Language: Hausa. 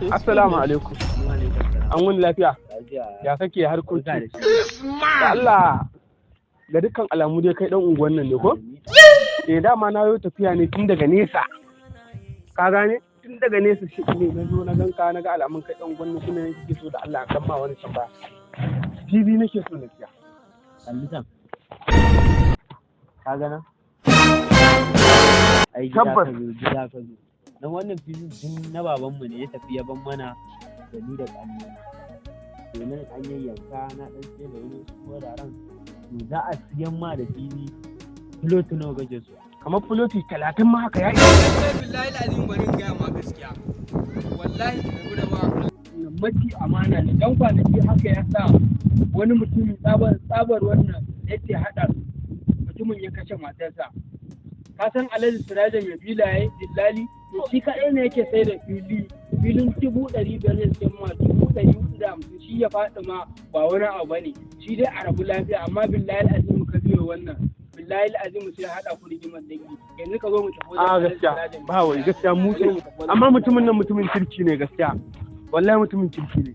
Assalamu alaikum. An wuni lafiya? Ya kake harkoki? Da Allah, ga dukkan alamu dai kai dan unguwan nan ne ko? Eh, dama na yo tafiya ne tun daga nesa. Ka gane? Tun daga nesa shi ne na zo na ganka, na ga alamun kai dan unguwan nan, shine nake so da Allah dan ma wani tambaya. Fili nake so na siya. Kalli can. Ka gana? Ai gida Tabbas. ka zo, gida ka zo. Dan wannan filin tun na babanmu ne ya tafi ya ban mana da ni da ƙannena. To nan an yayyanka, na ɗan sai da wani wasu wuraren. To za a siyan ma da fili, filoti nawa kake so? Kamar filoti 30 ma haka ya isa. Billahi azim, bari in gaya ma gaskiya, wallahi ka rabu da ba Maci amana ne, dan kwanaki haka ya sa wani mutumin tsabar tsabar wannan yake haɗa su, mutumin ya kashe matarsa. Ka san Alhaji Siraja mai filaye, dillali, to shi kaɗai ne yake sai da fili. Filin 500,000 ne, sai ma 450,000, shi ya faɗi ma ba wani abu bane, shi dai a rabu lafiya. Amma billahi azim ka biyo wannan, billahi azim sai haɗa ku rigimar dangi. Yanzu ka zo mu tafi wajen A Alhaji gaskiya Siraja. Ba wai gaskiya mu Zo mu tafi wajen amma mutumin nan mutumin kirki ne gaskiya. Wallahi mutumin kirki ne.